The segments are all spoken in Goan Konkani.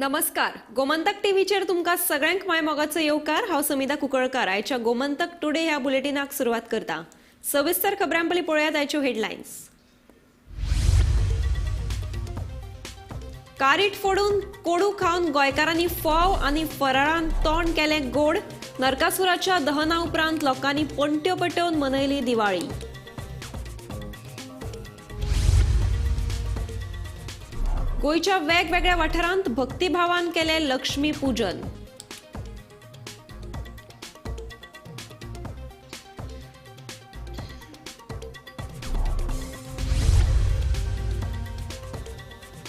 नमस्कार, गोमंतक टीव्हीचेर तुमकां सगळ्यांक माय मोगाचो येवकार. हांव समिता कुंकळकार आयच्या गोमंतक टुडे ह्या बुलेटिनाक सुरवात करता. सविस्तर खबरां पयलीं पळोवयात आयच्यो हेडलायन्स. कारीट फोडून कोडू खावन गोंयकारांनी फोव आनी फराळान तोंड केलें गोड. नरकासुराच्या दहना उपरांत लोकांनी पणट्यो पेटोवन मनयली दिवाळी. गोंयच्या वेगवेगळ्या वाठारांत भक्तिभावान केलें लक्ष्मी पूजन.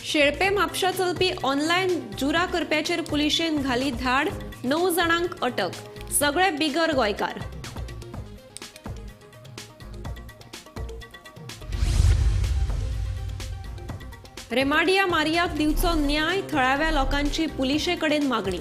शेळपे म्हापशा चलपी ऑनलायन जुरा करप्याचेर पुलिशेन घाली धाड. 9 जाणांक अटक, सगळे बिगर गोंयकार. रेमाडिया मारियाक दिवचो न्याय, थळाव्या लोकांची पुलिशे कडेन मागणी.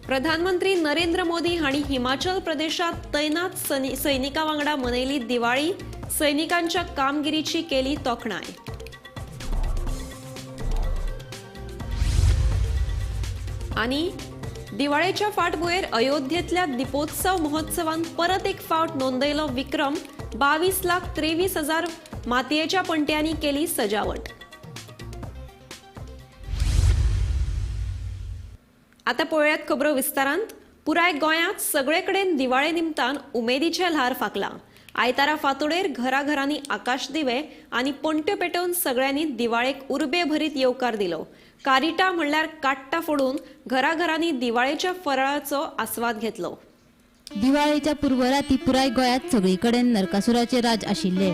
प्रधानमंत्री नरेंद्र मोदी हांणी हिमाचल प्रदेशात तैनात सैनिकां वांगडा मनयली दिवाळी. सैनिकांच्या कामगिरीची केली तोखणाय. आनी दिवाळेच्या फाटभुंयेर अयोध्येतल्या दीपोत्सव महोत्सवान परत एक फावट नोंदयलो विक्रम. 22,23,000 मातयेच्या पणट्यांनी केली सजावट. आता पळोवयात खबरो विस्तारांत. पुराय गोंयांत सगळे कडेन दिवाळे निमतान उमेदीचें ल्हार फाकलां. आयतारा फांतोडेर घराघरांनी आकाशदिवे आनी पणट्यो पेटोवन सगळ्यांनी दिवाळेक उर्बे भरीत येवकार दिलो. कारिटा म्हणल्यार काट्टा फोडून घराघरांनी दिवाळेच्या फराळाचो आस्वाद घेतलो. दिवाळेच्या पूर्वराती पुराय गोंयांत सगळे कडेन नरकासुराचे राज आशिल्ले.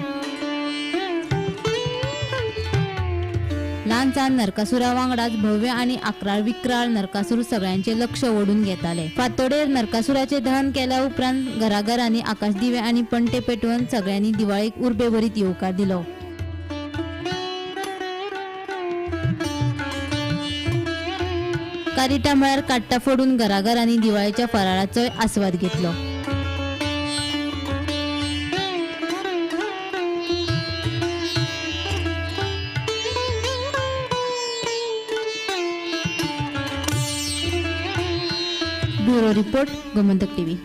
ल्हान सान नरकासुरा वांगडाच भव्य आनी आक्राळ विक्राळ नरकासूर सगळ्यांचे लक्ष ओडून घेताले. फांतोडेर नरकासुराचे दहन केल्या उपरांत घराघरांनी आकाशदिवे आनी पणटे पेटोवन सगळ्यांनी दिवाळेक उर्बे भरीत येवकार दिलो. कारिटा म्हळ्यार काट्टा फोडून घराघरांनी दिवाळेच्या फराळाचोय आस्वाद घेतलो. Bureau report, Gomantak TV.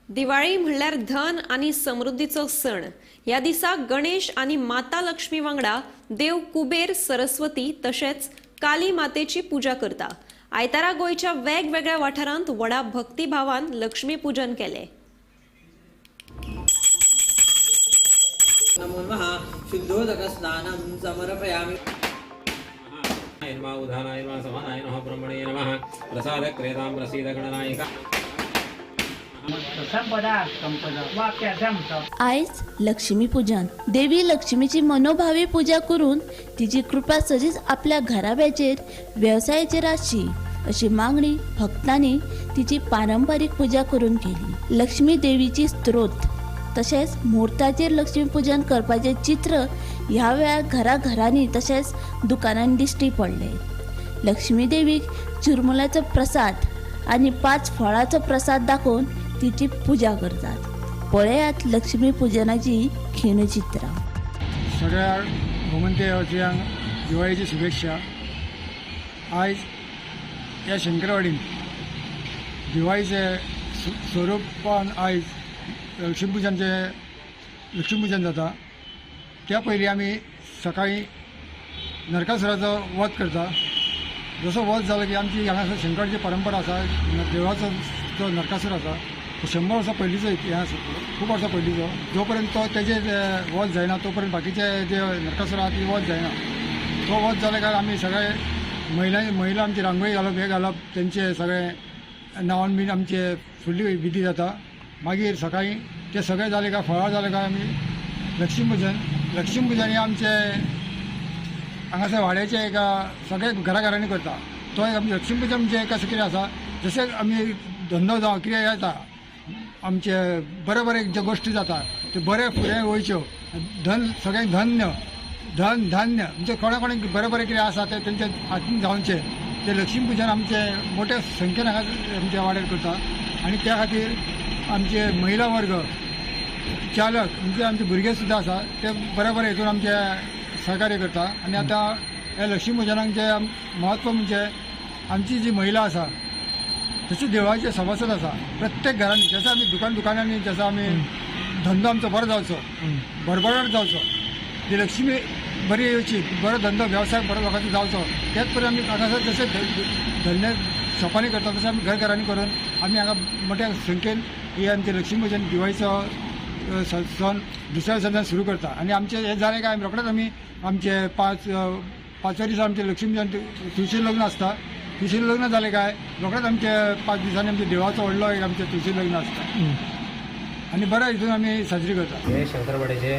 Diwali म्हणल्यार धन आनी समृद्धीचो सण. ह्या दिसा गणेश आनी माता लक्ष्मी वांगडा देव कुबेर, सरस्वती तशेंच काली मातेची पूजा करता. आयतारा गोंयच्या वेगवेगळ्या वाठारांत व्हडा भक्तिभावान लक्ष्मी पूजन केलें. नमो नमः शुद्धोदक स्नानं समर्पयामि. उदानाय नमः समानाय नमः ब्रह्मणे नमः प्रसाद क्रेतां प्रसीद गणनायक. आयज लक्ष्मी पूजन. देवी लक्ष्मीची मनोभावी पूजा करून तिची कृपा सजीच आपल्या घराब्याचेर, वेवसायाचेर आसची अशी मागणी भक्तांनी तिची पारंपारीक पूजा करून केली. लक्ष्मी देवीची स्त्रोत तशेंच मुहूर्ताचेर लक्ष्मी पूजन करपाचें चित्र ह्या वेळार घराघरांनी तशेंच दुकानांनी दिश्टी पडलें. लक्ष्मी देवीक चिरमुल्याचो प्रसाद आनी 5 फळाचो प्रसाद दाखोवन तिची पूजा करतात. पळयात लक्ष्मी पूजनाची खीणचित्रां. सगळ्या गोमंतवासियांक दिवाळीची शुभेच्छा. आयज ह्या शंकरवाडीन दिवाळीचे स्वरूपान आयज लक्ष्मीपूजन जाता. त्या पयलीं आमी सकाळीं नरकासुराचो वध करता. जसो वध जालो की आमची हांगासर शंकराची परंपरा आसा. देवळाचो जो नरकासूर आसा तो 100 वर्सां पयलींचो इतिहास, खूब वर्सां पयलींचो. जो पर्यंत तो तेजे वध जायना तो पर्यंत बाकीचे जे नरकासूर आहा ती वध जायना. तो वध जाले काय आमी सगळे महिला आमची रांगोळी घालप, हें घालप, तेंचे सगळे नांवान बीन आमचे फुडली विधी जाता. मागीर सकाळीं ते सगळे जाले काय, फळां जाले काय आमी लक्ष्मीपूजन. लक्ष्मीपूजन हें आमचे हांगासर वाड्याचे एक सगळे घराघरांनी करता. तो एक आमचे लक्ष्मीपूजन म्हणजे कशें कितें आसा, जशें आमी धंदो जावं कितें येता आमचे बरे बरे जे गोश्टी जाता ते बरे फुडें वयच्यो. धन सगळ्यांक धन्य धन धान्य म्हणजे कोणा कोणाक बरें बरें कितें आसा तें तेंच्या हातीन जावचें. ते लक्ष्मीपूजन आमचे मोठ्या संख्येन हांगा आमच्या वाड्यार करता आनी त्या खातीर आमचे महिला वर्ग, चालक, म्हणजे आमचे भुरगे सुद्दां आसा, ते बरे बरे हितून आमचे सहकार्य करता. आनी आतां ह्या लक्ष्मी पुजनाक म्हत्व म्हणजे आमची जी महिला आसा तशी देवळाचे सभासद आसा प्रत्येक घरांनी, जसं आमी दुकान दुकानांनी जसं आमी धंदो आमचो बरो जावचो, भरभराट जावचो, ती लक्ष्मी बरी येवची, बरो धंदो वेवसाय बरो लोकांचो जावचो, त्याच परी आमी हांगासर जशें धंदे शॉपांनी करता तशें आमी घर घरांनी करून आमी हांगा मोठ्या संख्येन ही आमचे लक्ष्मी पुजन दिवाळीचो सण दुसऱ्या दिसा सुरू करता. आनी आमचें हें जालें काय आमी रोखडेच आमी आमचे पांचव्या दिसा आमचें लक्ष्मी पुजन तुळशी लग्न आसता. तुळशी लग्न जालें काय रोखडेच आमचे 5 दिसांनी आमच्या देवाचो व्हडलो एक आमचें तुळशी लग्न आसता आनी बऱ्या हितून आमी साजरी करता. हे शंकरवाडीचे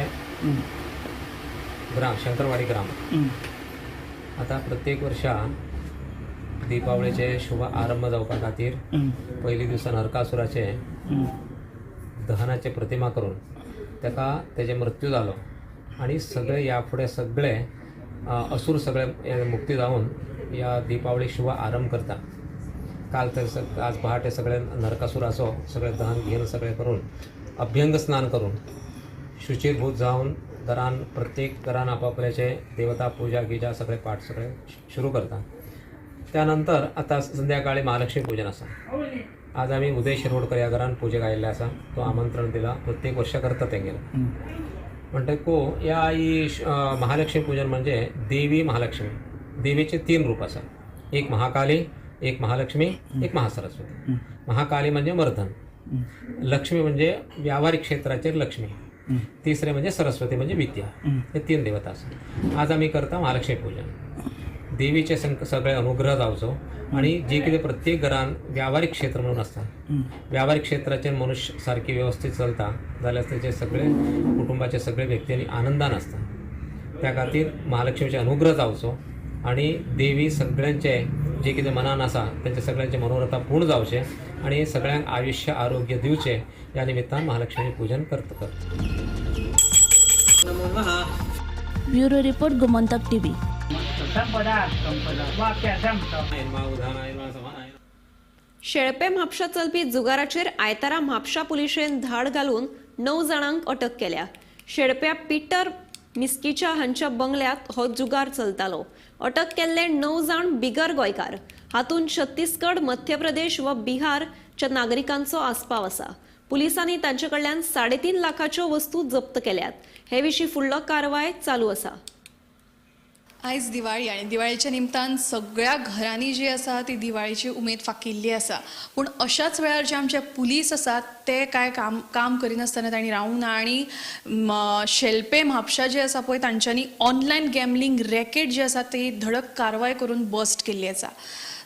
ग्राम, शंकरवाडी ग्राम. आता प्रत्येक वर्षा दीपावळीचे शुभ आरंभ जावपा खातीर पयली दिसा नरकासुराचे दहनाचे प्रतिमा करून ताका तेजे मृत्यू जालो आनी सगळे ह्या फुडें सगळे असूर सगळे मुक्ती जावन ह्या दीपावळी शुभ आरंभ करता. काल तर आज पहाटे सगळे नरकासुराचो सगळे दहन घेवन सगळे करून अभ्यंग स्नान करून शुचिरभूत जावन घरान प्रत्येक घरान आपापल्याचे देवता पूजा गिजा सगळे पाठ सगळे सुरू करता. त्यानंतर आता संध्याकाळी महालक्ष्मी पूजन आसा. आज आमी उदय शिरोडकर ह्या घरान पुजेक आयिल्ले आसा, तो आमंत्रण दिला, प्रत्येक वर्षा करता तेंगेले. म्हणटकू ह्या ही महालक्ष्मी पूजन म्हणजे देवी महालक्ष्मी, देवीचे 3 रूप आसा, एक महाकाली, एक महालक्ष्मी, एक महासरस्वती. महाकाली म्हणजे मर्दन, लक्ष्मी म्हणजे व्यावहारिक क्षेत्राचेर लक्ष्मी, तिसरे म्हणजे सरस्वती म्हणजे विद्या. हे 3 देवता आसा. आज आमी करता महालक्ष्मी पूजन. देवीचे सगळे अनुग्रह जावचो आनी जे कितें प्रत्येक घरान व्यावहारिक क्षेत्र म्हणून आसता, व्यावहारिक क्षेत्राचेर मनुष्य सारकी व्यवस्थीत चलता जाल्यार तेचे सगळे कुटुंबाचे सगळे व्यक्ती आनंदान आसता. त्या खातीर महालक्ष्मीचे अनुग्रह जावचो आनी देवी सगळ्यांचे जे कितें मनान आसा तेंचे सगळ्यांचे मनोरथा पूर्ण जावचे आनी सगळ्यांक आयुष्य आरोग्य दिवचे ह्या निमित्तान महालक्ष्मी पूजन करता. Bureau report, Gomantak TV. Shelpe Mapusa चलपी जुगाराचेर आयतारा म्हापशा पुलिशेन धाड घालून 9 जाणांक अटक केल्या. शेळप्या पीटर मिस्कीच्या हांच्या बंगल्यात हो जुगार चलतालो. अटक केल्ले 9 जाण बिगर गोंयकार, हातूंत छत्तीसगड, मध्य प्रदेश व बिहारच्या नागरिकांचो आस्पाव आसा. पुलिसांनी तांचे कडल्यान 3.5 लाखाच्यो वस्तू जप्त केल्यात. हे विशीं फुडलो कारवाय चालू आसा. आयज दिवाळी आनी दिवाळीच्या निमतान सगळ्या घरांनी जी आसा ती दिवाळीची उमेद फाकिल्ली आसा. पूण अशाच वेळार जे आमचे पुलीस आसात ते कांय काम करिनासतना तांणी रावूंक ना आनी शेल्पे म्हापशा जे आसा पळय तांच्यांनी ऑनलायन गॅमलिंग रॅकेट जे आसा ती धडक कारवाय करून बस्ट केल्ली आसा.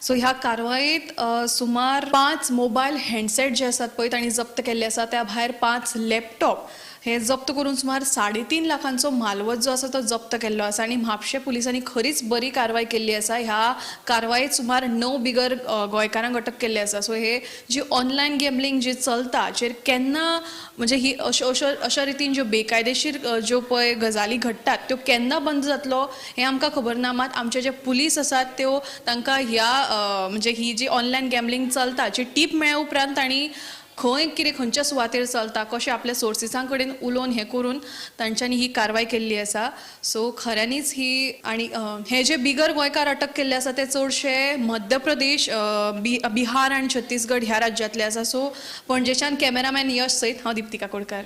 सो ह्या कारवायेत सुमार 5 मोबायल हँडसेट जे आसात पळय तांणी जप्त केल्ले आसा. त्या भायर 5 लॅपटॉप हे जप्त करून सुमार 3.5 लाखांचो म्हालवज जो आसा तो जप्त केल्लो आसा आनी म्हापशे पुलिसांनी खरीच बरी कारवाय केल्ली आसा. ह्या कारवायेत सुमार 9 बिगर गोंयकारांक अटक केल्ली आसा. सो हे जी ऑनलायन गॅमलिंग जी चलता चेर केन्ना म्हणजे ही अशा रितीन ज्यो बेकायदेशीर ज्यो पळय गजाली घडटात त्यो केन्ना बंद जातलो हें आमकां खबर ना. मात आमचे जे पुलीस आसात त्यो तांकां ह्या म्हणजे ही जी ऑनलायन गॅमलिंग चलता जी टीप मेळ्या उपरांत तांणी खंय कितें खंयच्या सुवातेर चलता कशें आपल्या सोर्सिसां कडेन उलोवन हें करून तांच्यांनी ही कारवाय केल्ली आसा. सो खऱ्यांनीच ही आनी हे जे बिगर गोंयकार अटक केल्ले आसा ते चडशे मध्य प्रदेश, बिहार आनी छत्तीसगड ह्या राज्यांतले आसा. सो पणजेच्यान कॅमेरामॅन यश सयत हांव दीप्ती काकोडकर.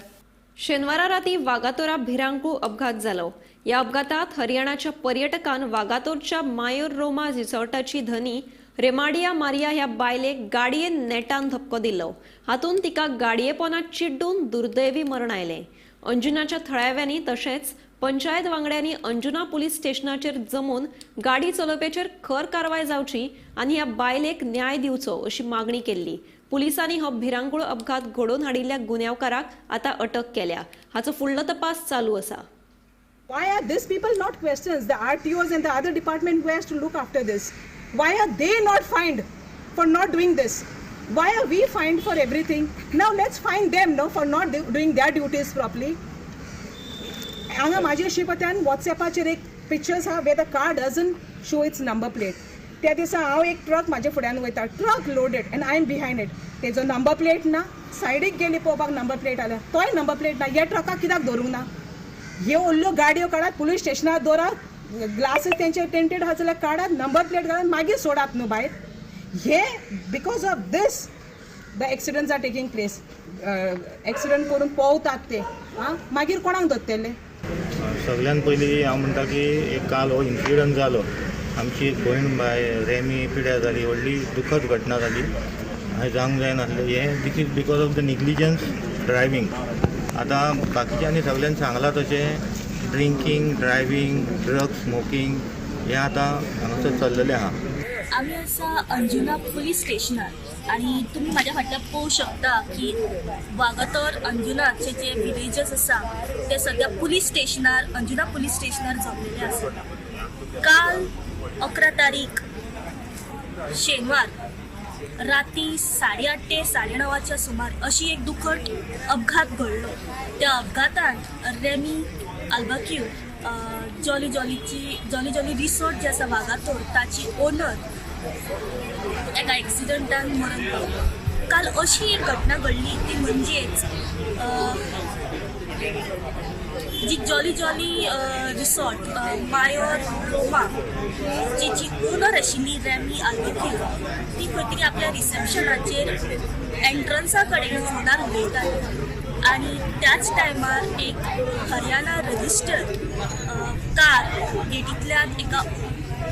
शेनवारा राती वागातोरा भिरांकूळ अपघात जालो. ह्या अपघातात हरियाणाच्या पर्यटकान वागातोरच्या मायोर रोमा रिसॉर्टाची धनी रेमाडिया मारिया ह्या बायलेक गाडयेन नेटान धपको दिलो. हातूंत तिका गाडये पोनात चिड्डून दुर्दैवी मरण आयलें. अंजुनाच्या थळाव्यांनी तशेंच पंचायत वांगड्यांनी अंजुना पुलीस स्टेशनाचेर जमून गाडी चलोवप्याचेर खर कारवाय जावची आनी ह्या बायलेक न्याय दिवचो अशी मागणी केल्ली. पुलिसांनी हो भिरांकूळ अपघात घडोवन हाडिल्ल्या गुन्यांवकाराक आतां अटक केल्या. हाचो फुडलो तपास चालू आसा. Why are these people not questions? The RTOs and the other department who has to look after this. Why are they not fined for not doing this? Why are we fined for everything? Now let's fine them, no, for not doing their duties properly. हांगा म्हाजे शिपत्यान वॉट्सएपाचेर एक पिक्चर्स आहा where the car doesn't show its number plate. त्या दिसा हांव एक ट्रक म्हाज्या फुड्यान वयता, truck loaded and I am behind it. तेजो नंबर प्लेट ना, सायडीक गेली पळोवपाक नंबर प्लेट आल्या, तोय नंबर प्लेट ना. ह्या ट्रकाक कित्याक धरूंक ना? ह्यो उरल्यो गाडयो काडात, पुलीस स्टेशनार दवरात, ग्लासीस तेंचे टेंटेड आसा जाल्यार काडात, नंबर प्लेट घालात, मागीर सोडात न्हू भायर. हे because of this the accidents are taking place. Accident करून पोवतात ते, आं, मागीर कोणाक धरतले? सगळ्यात पयलीं हांव म्हणटा की एक काल हो इन्सिडंट जालो, आमची एक भयण बाय रेमी पिड्यार जाली, व्हडली दुखद घटना जाली, हें जावंक जायनासलें. हें this is because of the negligence driving. आतां बाकीच्यांनी सगल्यांनी सांगलां तशें ड्रिंकींग, ड्रायव्हींग, ड्रग्स, स्मोकींग हें आतां हांगासर चल्लेलें आहा. आमी आसा अंजुना पुलीस स्टेशनार आनी तुमी म्हाज्या फाटल्यान पळोवंक शकता की वागातोर अंजुनाचे जे विलेजस आसा ते सद्या पुलीस स्टेशनार, अंजुना पुलीस स्टेशनार जमलेले आसा. काल 11 तारीख शेनवार राती 8:30 ते 9:30च्या सुमार अशी एक दुखद अपघात घडलो. त्या अपघातान रेमी आल्बाक्यू जॉली जॉलीची जॉली जॉली रिसॉर्ट जे आसा वागातोर ताची ओनर एका एक्सिडंटान मरण पावलो. काल अशी एक घटना घडली ती म्हणजेच जी jolly Jolly resort Mayor Roma जिची ओनर आशिल्ली रेमी आल्बक्यू ती खंय तरी आपल्या रिसेप्शनाचेर एंट्रन्सा कडेन फोनार उलयताली आनी त्याच टायमार एक हरियाणा रजिस्टर्ड कार गेटींतल्यान एका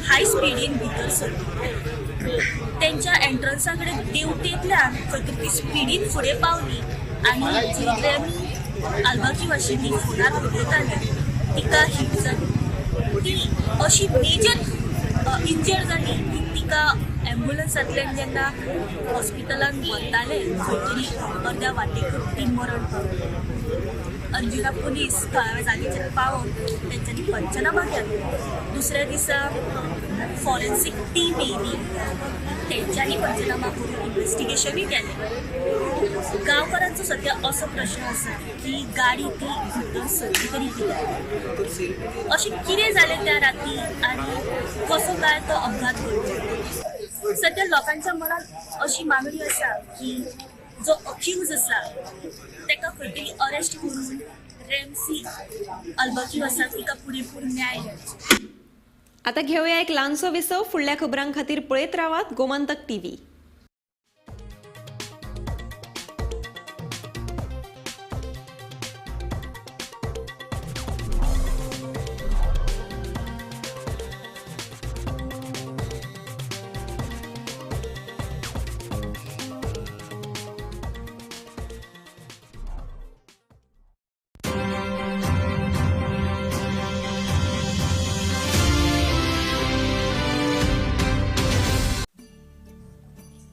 हाय स्पिडीन भितर सरली. तेंच्या एंट्रन्सा कडेन देंवतेंतल्यान खंय तरी ती स्पिडीन फुडें पावली आनी जी रेमी आल्बाक्यू आशिल्ली फोनार उलयताली तिका हीट जाली. ती अशी मेजर इंजर्ड जाली की तिका एम्बुलन्सांतल्यान जेन्ना हॉस्पिटलान व्हरताले खंय तरी अर्द्या वाटेकूच ती मरण पावली. अंजुना पुलीस थळाव्या जाग्याचेर पावोन तेंच्यांनी पंचनामा केलो. दुसऱ्या दिसा फॉरेन्सीक टीम येयली, तेंच्यांनी पंचनामा करून इन्वेस्टिगेशनूय केलें. गांवकारांचो सद्या असो प्रश्न आसा की गाडी ती भितर सरली तरी कित्याक, अशें कितें जालें त्या राती आनी कसो काय तो अपघात घडलो. सद्या लोकांच्या मनात अशी मागणी आसा की जो अक्यूज आसा ताका खंय तरी अरेस्ट करून रेमसी अल्बक्यू आसा तिका पुरेपूर न्याय मेळचो. आता घेवया एक ल्हानसो विसव. फुडल्या खबरां खातीर पळयत रावात गोमंतक टीव्ही.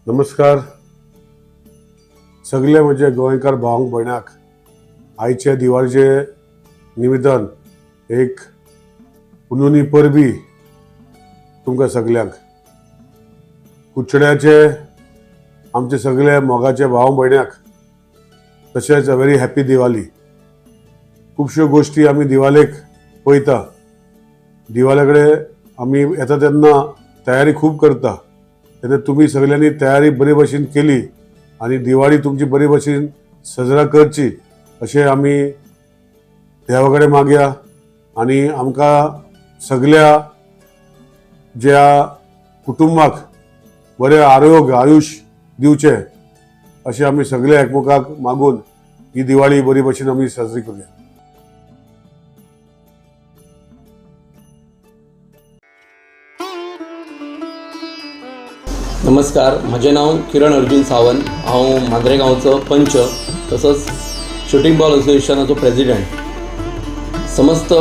नमस्कार सगळे म्हजे गोंयकार भावंक भयणाक आयचे दिवाळीचे निमित्तान एक पुनवनी परबी तुमकां सगल्यांक. कुडचड्याचे आमचे सगळे मोगाचे भाव भयणाक तशेंच अ व्हेरी हॅपी दिवाळी. खुबश्यो गोश्टी आमी दिवाळेक पळयता, दिवाळे कडेन आमी येता तेन्ना तयारी खूब करता, तेन्ना तुमी सगल्यांनी तयारी बरे भशेन केली आनी दिवाळी तुमची बरे भशेन सजरा करची अशें आमी देवा कडेन मागया. आनी आमकां सगल्या ज्या कुटुंबाक बरें आरोग्य आयुश दिवचें अशें आमी सगळे एकमेकाक मागून ही दिवाळी बरी भशेन आमी साजरी करुया. नमस्कार, म्हजें नांव किरण अर्जून सावंत. हांव मांद्रे गांवचो पंच तसोच शुटींग बॉल असोसिएशनाचो प्रेजिडेंट. समस्त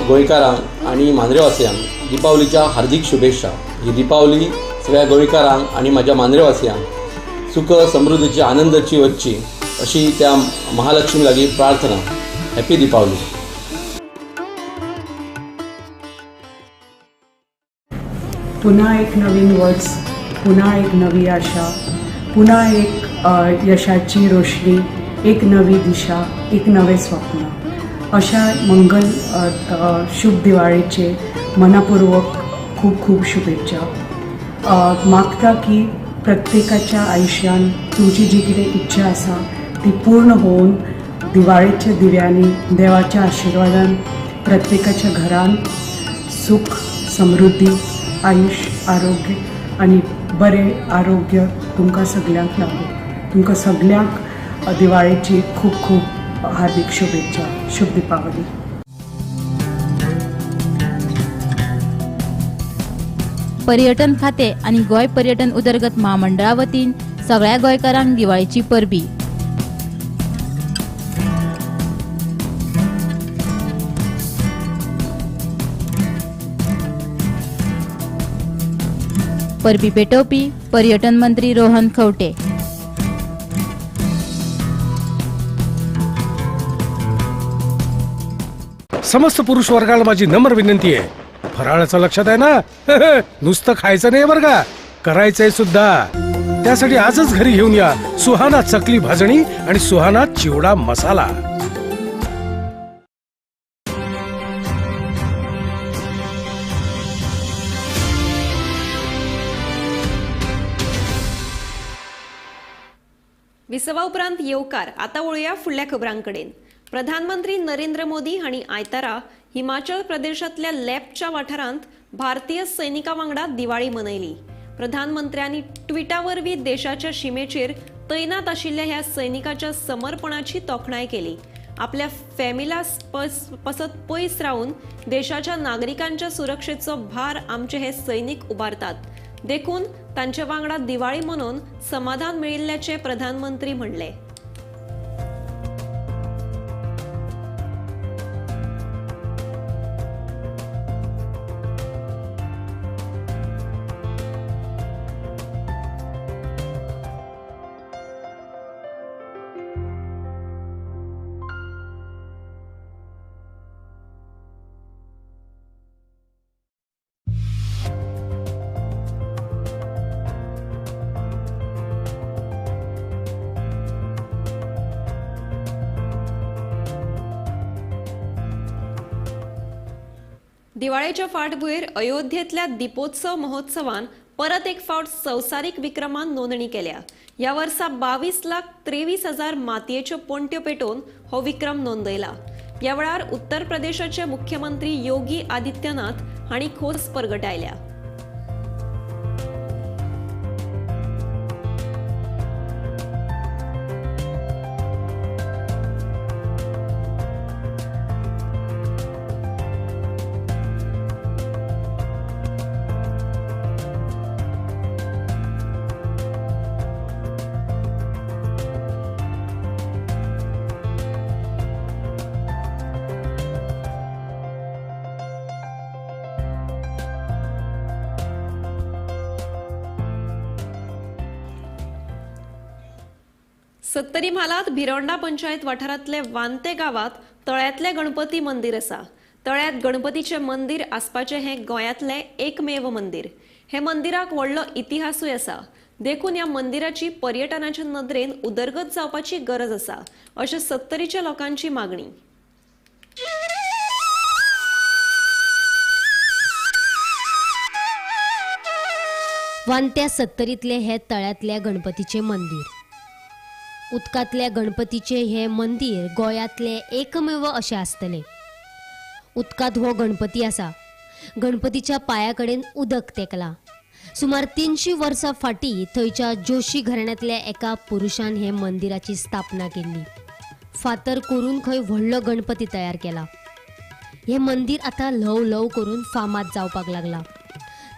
गोंयकारांक आनी मांद्रेवासियांक दिपावलीच्या हार्दीक शुभेच्छा. ही दिपावली सगळ्या गोंयकारांक आनी म्हाज्या मांद्रेवासियांक सुख समृद्धीची आनंदाची वच्ची अशी त्या महालक्ष्मी लागीं प्रार्थना. हॅपी दिपावली. पुन्हा एक नवीन वर्ष, पुन्हा एक नवी आशा, पुन्हा एक यशाची रोशनी, एक नवी दिशा, एक नवे स्वप्न. अशा मंगल शुभ दिवाळीचे मनापूर्वक खूप खूप शुभेच्छा. मागता की प्रत्येकाच्या आयुष्यान तुमची जी कितें इच्छा आसा ती पूर्ण होवन दिवाळेच्या दिव्यांनी देवाच्या आशिर्वादान प्रत्येकाच्या घरान सुख, समृद्धी, आयुष्य, आरोग्य आनी बरें आरोग्य तुमकां सगल्यांक लागूं. तुमकां सगल्यांक दिवाळेची खूब खूब हार्दिक शुभेच्छा. शुभ दीपावली. पर्यटन खाते आनी गोंय पर्यटन उदरगत म्हामंडळा वतीन सगळ्या गोंयकारांक दिवाळीची परबी. परबी पेटोवपी पर्यटन मंत्री रोहन खंवटे. समस्त पुरुष वर्गाला माझी नम्र विनंती आहे, फराळाचं लक्षात आहे ना? नुसतं खायचं नाही बरं का, करायचंय सुद्धा. त्यासाठी आजच घरी घेऊन या सुहाना चकली भाजणी आणि सुहाना चिवडा मसाला. विसवा उपरांत येवकार. आता वळुया फुडल्या खबरांकडेन. प्रधानमंत्री नरेंद्र मोदी हांणी आयतारा हिमाचल प्रदेशांतल्या लेपच्या वाठारांत भारतीय सैनिकां वांगडा दिवाळी मनयली. प्रधानमंत्र्यांनी ट्विटा वरवीं देशाच्या शिमेचेर तैनात आशिल्ल्या ह्या सैनिकाच्या समर्पणाची तोखणाय केली. आपल्या फॅमिला पसत पयस रावन देशाच्या नागरिकांच्या सुरक्षेचो भार आमचे हे सैनिक उबारतात, देखून तांचे वांगडा दिवाळी मनोवन समाधान मेळिल्ल्याचें प्रधानमंत्री म्हणलें. दिवाळेच्या फाटभुंयेर अयोध्येतल्या दीपोत्सव महोत्सवान परत एक फावट संवसारीक विक्रमान नोंदणी केल्या. ह्या वर्सा 22,23,000 मातयेच्यो पणट्यो पेटोवन हो विक्रम नोंदयला. ह्या वेळार उत्तर प्रदेशाचे मुख्यमंत्री योगी आदित्यनाथ हांणी खोस परगटायल्या. सत्तरी म्हालांत भिरोंडा पंचायत वाठारांतले वांते गांवांत तळ्यांतले गणपती मंदिर आसा. तळ्यांत गणपतीचें मंदिर आसपाचें हें गोंयांतलें एकमेव मंदिर. हे मंदिराक व्हडलो इतिहासूय आसा, देखून ह्या मंदिराची पर्यटनाच्या नदरेन उदरगत जावपाची गरज आसा, अशें सत्तरीच्या लोकांची मागणी. वांत्या सत्तरीतले हे तळ्यांतल्या गणपतीचें मंदिर. उदकांतल्या गणपतीचे हे मंदिर गोंयांतले एकमेव अशें आसतलें. उदकांत हो गणपती आसा. गणपतीच्या पांया कडेन उदक तेंकलां. सुमार 300 वर्सां फाटीं थंयच्या जोशी घराण्यांतल्या एका पुरुशान हे मंदिराची स्थापना केल्ली. फातर करून खंय व्हडलो गणपती तयार केला. हें मंदिर आतां ल्हव ल्हव करून फामाद जावपाक लागलां.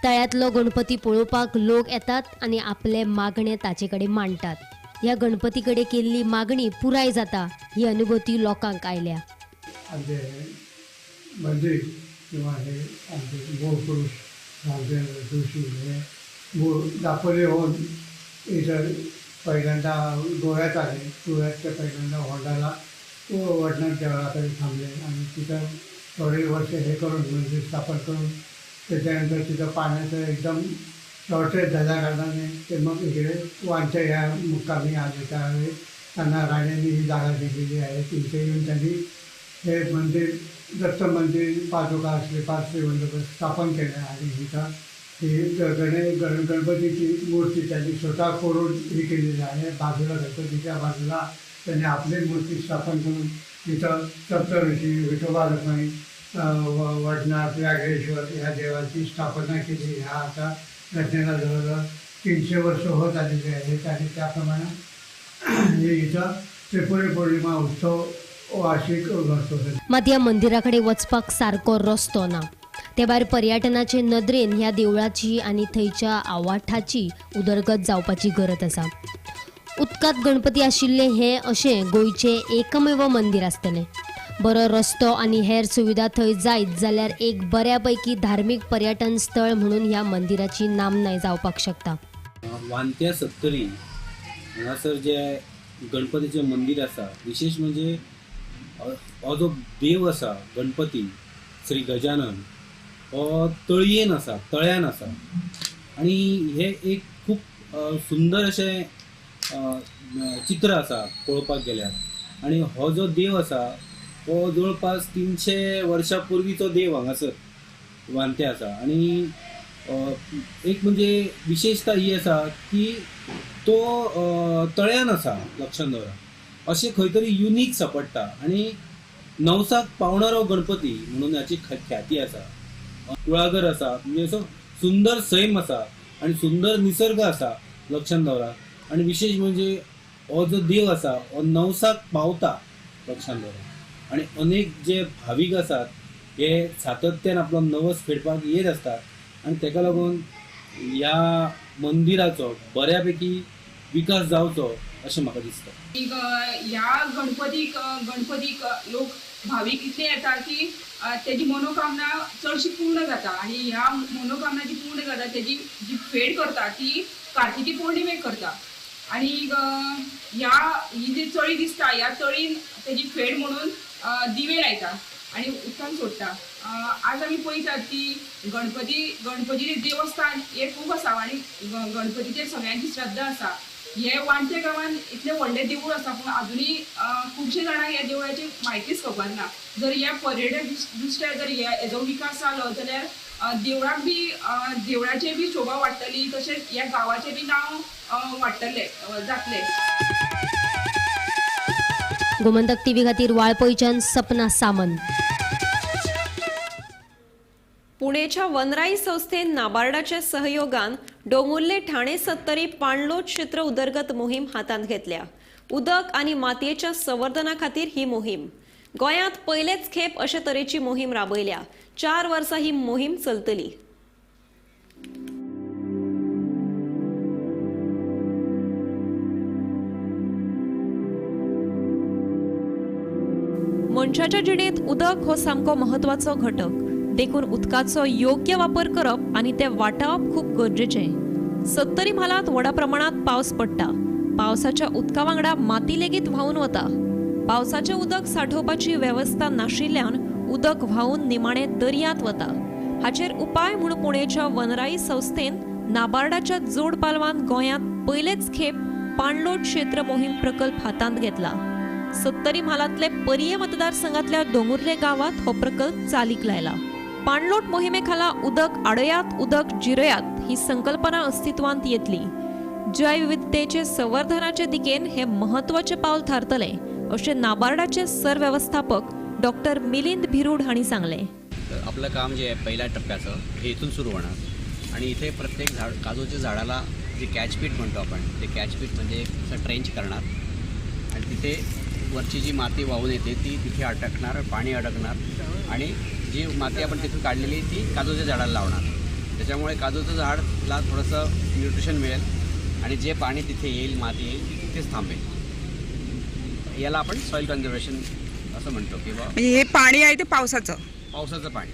तळ्यांतलो गणपती पळोवपाक लोक येतात आनी आपले मागणे ताचे कडेन मांडटात. ह्या गणपती कडेन केल्ली मागणी पुराय जाता ही अनुभूती लोकांक आयल्या. आमचे मंदिर किंवा हे आमचे मूळ पुरुष रामचंद्र जोशी हे मूळ दापोलीहून इथं पहिल्यांदा गोव्यात आले. गोव्यात ते पहिल्यांदा होंडाला वडनाथ देवळाकडे थांबले आणि तिथं थोडे वर्ष हे करून मंदिर स्थापन करून त्याच्यानंतर तिथं पाण्याचं एकदम शॉर्टेज झाल्या कारणाने ते मग इकडे वांच्या ह्या मुक्कामी आले. त्यावेळी त्यांना राजांनी ही जागा दिलेली आहे. तिथे येऊन त्यांनी हे मंदिर दत्त मंदिर पादुका असले पाच श्रीमंदिर स्थापन केलं आणि इथं ही गणपतीची मूर्ती त्यांनी स्वतः कोरून ही केलेली आहे. बाजूला गणपतीच्या बाजूला त्यांनी आपली मूर्ती स्थापन करून तिथं सप्तऋषी, विठोबा रखुमाई, वडनाथ, व्याघ्रेश्वर ह्या देवांची स्थापना केली. ह्या आता घटनेला जवळजवळ 300 वर्ष होत आलेली आहेत आणि त्याप्रमाणे हे इथं त्रिपुरी पौर्णिमा उत्सव वार्षिक भरतो. मात ह्या मंदिरा कडेन वचपाक सारको रस्तो ना. ते भायर पर्यटनाचे नदरेन ह्या देवळाची आनी थंयच्या आवाठाची उदरगत जावपाची गरज आसा. उदकांत गणपती आशिल्लें हें अशें गोंयचें एकमेव मंदीर आसतलें. बरो रस्तो आनी हेर सुविधा थंय जायत जाल्यार एक बऱ्या पैकी धार्मीक पर्यटन स्थळ म्हणून ह्या मंदिराची नामनाय जावपाक शकता. वांत्या सत्तरी हांगासर जे गणपतीचें मंदीर आसा, विशेष म्हणजे हो जो देव आसा गणपती श्री गजानन हो तळयेन आसा, तळ्यान आसा आनी हे एक खूब सुंदर अशें चित्र आसा पळोवपाक गेल्यार. आनी हो जो देव आसा हो जवळपास 300 वर्सां पूर्वीचो देव हांगासर वांत्या आसा. आनी एक म्हणजे विशेषता ही आसा की तो तळ्यान आसा, लक्षांत दवरा, अशें खंय तरी युनीक सापडटा आनी नवसाक पावणारो गणपती म्हणून हाची ख्याती आसा. कुळागर आसा, म्हणजे असो सुंदर सैम आसा आनी सुंदर निसर्ग आसा, लक्षांत दवरा. आनी विशेष म्हणजे हो जो देव आसा हो नवसाक पावता, लक्षांत दवरा. आनी अनेक जे भावीक आसात हे सातत्यान आपलो नवस फेडपाक येत आसतात आनी तेका लागून ह्या मंदिराचो बऱ्या पैकी विकास जावचो अशें म्हाका दिसता. ह्या गणपतीक लोक भावीक इतले येता की तेजी मनोकामना चडशी पूर्ण जाता आनी ह्या मनोकामना जी पूर्ण जाता तेजी जी फेड करता ती कार्तिकी पौर्णिमेक करता. आनी ह्या ही जी चळी दिसता ह्या चळीन तेजी फेड म्हणून दिवे लायता आनी उदकान सोडटा. आज आमी पळयतात की गणपतीचें देवस्थान हें खूब आसा आनी गणपतीचेर सगळ्यांची श्रद्धा आसा. हे वांटे गांवांत इतलें व्हडलें देवूळ आसा पूण आजुनूय खुबशे जाणांक ह्या देवळाची म्हायतीच खबर ना. जर ह्या पर्यटक दृश्ट्या जर हेजो विकास जालो जाल्यार देवळाक बी देवळाचें बी शोभा वाडटली, तशेंच ह्या गांवाचें बी नांव वाडटलें जातलें. गोमंतक टीव्ही खातीर वाळपयच्यान सपना सामंत. पुणेच्या वनराई संस्थेन नाबार्डाच्या सहयोगान डोंगुर्ले ठाणे सत्तरी पाणलोट क्षेत्र उदरगत मोहीम हातांत घेतल्या. उदक आनी मातयेच्या संवर्धना खातीर ही मोहीम गोंयांत पयलेच खेप अशे तरेची मोहीम राबयल्या. 4 वर्सां ही मोहीम चलतली. मनशाच्या जिणेंत उदक हो सामको म्हत्वाचो घटक, देखून उदकाचो योग्य वापर करप आनी तें वाटावप खूब गरजेचें. सत्तरी म्हालांत व्हडा प्रमाणांत पावस पडटा. पावसाच्या उदका वांगडा माती लेगीत व्हांवून वता. पावसाचें उदक सांठोवपाची वेवस्था नाशिल्ल्यान उदक व्हांवून निमाणें दर्यांत वता. हाचेर उपाय म्हूण पुणेच्या वनराई संस्थेन नाबार्डाच्या जोड पालवान गोंयांत पयलेच खेप पाणलोट क्षेत्र मोहीम प्रकल्प हातांत घेतला. सत्तरी म्हालांतले पर्ये मतदारसंघातल्या दोंगुर्ले गांवांत हो प्रकल्प चालीक लायला. पाणलोट मोहिमे खाला उदक आडयात उदक जिरयात ही संकल्पना अस्तित्वांत येतली. जैवविविधतेचे संवर्धनाचे दिकेन हे म्हत्वाचें पावल थारतलें अशें नाबार्डाचे सरव्यवस्थापक डॉक्टर मिलिंद भिरूड हांणी सांगलें. आपलं काम जे आहे पहिल्या टप्प्याचं हे इथून सुरू होणार आणि इथे प्रत्येक झाड काजूच्या झाडाला जे कॅचपीट म्हणतो आपण ते कॅचपीट म्हणजे एक असं ट्रेंच करणार आणि तिथे वरची जी माती वाहून येते ती तिथे अटकणार, पाणी अडकणार आणि जी माती आपण तिथून काढलेली ती काजूच्या झाडाला लावणार. त्याच्यामुळे काजूचं झाडला थोडंसं न्यूट्रिशन मिळेल आणि जे पाणी तिथे येईल माती येईल ती तिथेच थांबेल. याला आपण सॉईल कन्झर्वेशन असं म्हणतो. किंवा हे पाणी आहे ते पावसाचं पावसाचं पाणी.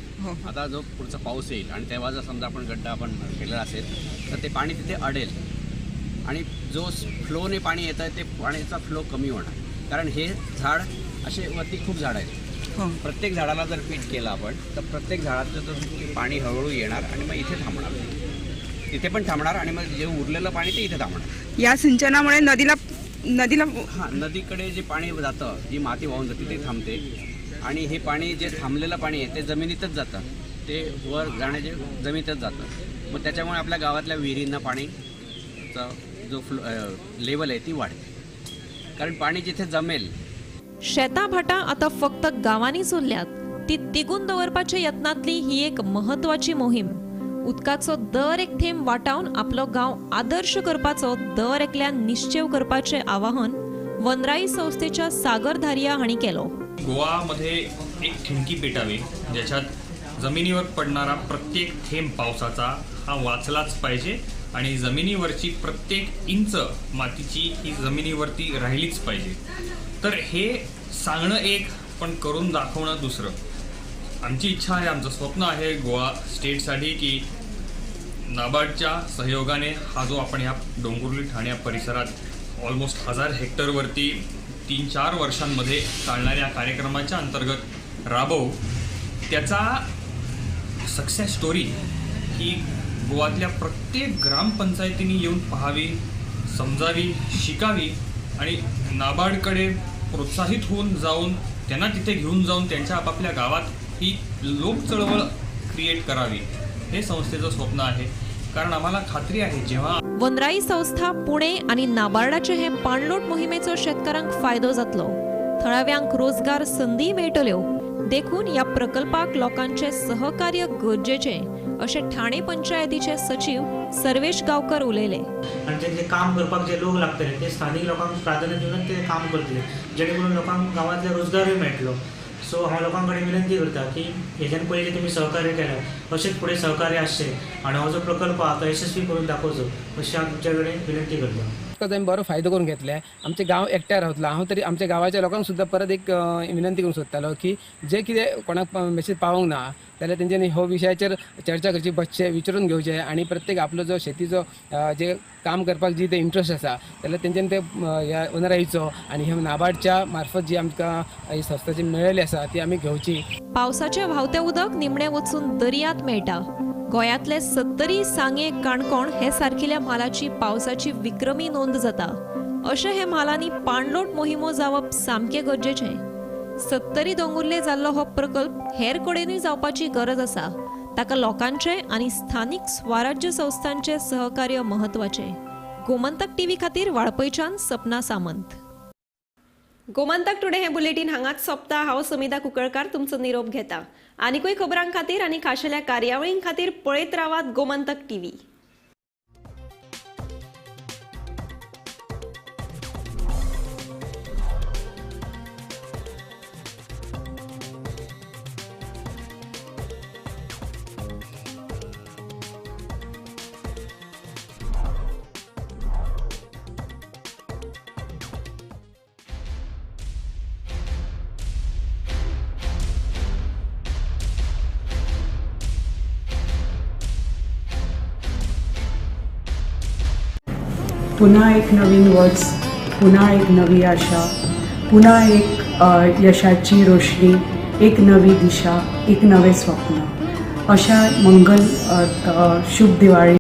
आता जो पुढचा पाऊस येईल आणि तेव्हा जर समजा आपण गड्डा आपण केलेला असेल तर ते पाणी तिथे अडेल आणि जो फ्लोने पाणी येतं ते पाण्याचा फ्लो कमी होणार. कारण हे झाड असे वरती खूप झाड आहेत, प्रत्येक झाडाला जर पीट केलं आपण तर प्रत्येक झाडाचं तर पाणी हळूहळू येणार आणि मग इथे थांबणार, तिथे पण थांबणार आणि मग जे उरलेलं पाणी ते इथे थांबणार. या सिंचनामुळे नदीला नदीला हां नदीकडे जे पाणी जातं, जी माती वाहून जाते ते थांबते आणि हे पाणी जे थांबलेलं पाणी आहे ते जमिनीतच जातं, ते वर जाण्याचे जमिनीतच जातं. मग त्याच्यामुळे आपल्या गावातल्या विहिरींना पाणीचा जो फ्लो लेवल आहे ती वाढते, कारण पाणी जिथे जमेल. शेतां भाटां आतां फक्त गांवांनीच उरल्यात, ती तिगून दवरपाच्या यत्नांतली ही एक म्हत्वाची मोहीम. उदकाचो दर एक थेंब वाटावन आपलो गांव आदर्श करपाचो दर एकल्यान निश्चेव करपाचें आवाहन वनराई संस्थेच्या सागर धारिया हांणी केलो. गोवामध्ये एक ठिणगी पेटावी ज्याच्यात जमिनीवर पडणारा प्रत्येक थेंब पावसाचा हा वाचलाच पाहिजे आणि जमिनीवरची प्रत्येक इंच मातीची ही जमिनीवरती राहिलीच पाहिजे. तर हे सांगणं एक, पण करून दाखवणं दुसरं. आमची इच्छा आहे, आमचं स्वप्न आहे गोवा स्टेटसाठी की नाबार्डच्या सहयोगाने हा जो आपण ह्या डोंबिवली ठाणे परिसरात ऑलमोस्ट 1000 हेक्टरवरती 3-4 वर्षांमध्ये चालणाऱ्या कार्यक्रमाच्या अंतर्गत राबवू, त्याचा सक्सेस स्टोरी ही गोवातल्या प्रत्येक ग्रामपंचायतींनी येऊन पाहावी, समजावी, शिकावी आणि नाबार्डकडे प्रोत्साहित होऊन जाऊन त्यांना तिथे घेऊन जाऊन त्यांच्या आपापल्या गावात ही लोकचळवळ क्रिएट करावी, हे संस्थेचं स्वप्न आहे. कारण आम्हाला खात्री आहे जेव्हा वनराई संस्था पुणे आणि नाबार्डाचे हे पाणलोट मोहिमेचो शेतकारांक फायदो जातलो, थळाव्यांक रोजगार संदी मेळटल्यो, देखून ह्या प्रकल्पाक लोकांचे सहकार्य गरजेचें अशें ठाणे पंचायतीचे सचीव सर्वेश गांवकर उलयले. आनी जे काम करपाक जे लोक लागतले ते स्थानीक लोकांक प्राधान्य दिवन ते काम करतले, जेणे करून लोकांक गांवांतले रोजगारूय मेळटलो. सो हांव लोकां कडेन विनंती करता की हेज्यान पयलीं तुमी सहकार्य केलें अशेंच फुडें सहकार्य आसचें आनी हो जो प्रकल्प आहा तो यशस्वी करून दाखोवचो अशें हांव तुमच्या कडेन विनंती करता. आमी बरो फायदो करून घेतले, आमचे गांव एकट्यार रावतलो. हांव तरी आमच्या गांवाच्या लोकांक सुद्दां परत एक विनंती करूंक सोदतालो की जे कितें कोणाक मेसेज पावोंक ना जाल्यार तेंच्यांनी हो विशयाचेर चर्चा करची, बसचे, विचारून घेवचे आनी प्रत्येक आपलो जो शेतीचो जे काम करपाक जी ते इंट्रस्ट आसा जाल्यार तेंच्यांनी ते ह्या वनराईचो आनी ह्या नाबार्डच्या मार्फत जी आमकां ही संस्था जी मेळिल्ली आसा ती आमी घेवची. पावसाचें व्हांवतें उदक निमणें वचून दर्यांत मेळटा. गोंयांतले सत्तरी, सांगें, काणकोण हे सारकिल्या म्हालाची पावसाची विक्रमी नोंद जाता. अशें हे म्हालांनी पाणलोट मोहिमो जावप सामकें गरजेचें. सत्तरी दोंगुल्ले जाल्लो हो प्रकल्प हेर कडेनूय जावपाची गरज आसा. ताका लोकांचें आनी स्थानीक स्वराज्य संस्थांचें सहकार्य म्हत्वाचें. गोमंतक टीव्ही खातीर वाळपयच्यान सपना सामंत. गोमंतक टुडे हे बुलेटीन हांगाच सोंपता. हांव समिता कुंकळकार तुमचो निरोप घेता. आनीकूय खबरां खातीर आनी खाशेल्या कार्यावळीं खातीर पळयत रावात गोमंतक टीव्ही. पुन्हा एक नवीन वर्ष, पुन्हा एक नवी आशा, पुन्हा एक यशाची रोशनी, एक नवी दिशा, एक नवे स्वप्न. अशा मंगल शुभ दिवाळी.